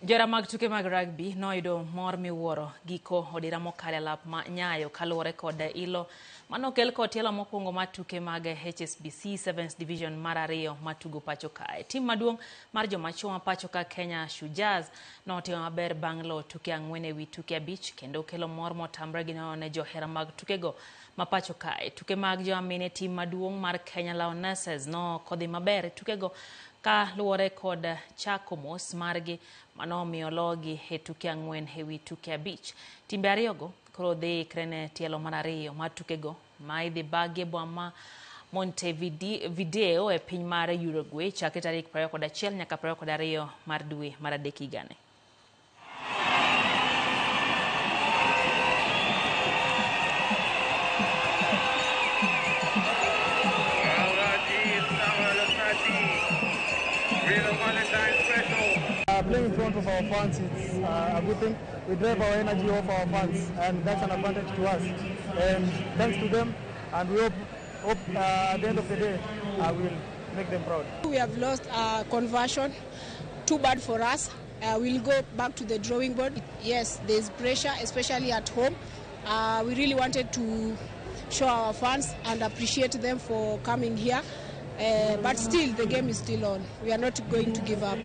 Johera mag tuke mag rugby noyudo mor miwuoro giko odira mokalo e lap ma Nyayo kaluwore kod ilo manokel kod tielo mokwongo mar tuke mag HSBC Sevens Division mar ariyo matugo pacho kae. Tim maduong' mar joma chuo ma pacho ka Kenya Shujaz notimo maber bang' loyo tuke 4 ewi tuke 5 kendo kelo mor motamre gi nono ne johera mag tukego ma pacho kae. Tuke mag joma mine tim maduong' mar Kenya Lionesses nokodhi maber e tukego ka luwore kod chako mos margi mano omiyo logi e tuke 4 ewi tuke 5. Timbe ariyogo koro dhi ikre ne tielo mar ariyo mar tukego ma idhi bagi e boma ma Montevideo e piny mar Uruguay chakre tarik 21 nyaka 22 mar dwe mar adek higani. Playing in front of our fans, it's a good thing. We drive our energy off our fans, and that's an advantage to us. And thanks to them, and we hope at the end of the day, we'll make them proud. We have lost conversion. Too bad for us. We'll go back to the drawing board. Yes, there's pressure, especially at home. We really wanted to show our fans and appreciate them for coming here. But still, the game is still on. We are not going to give up.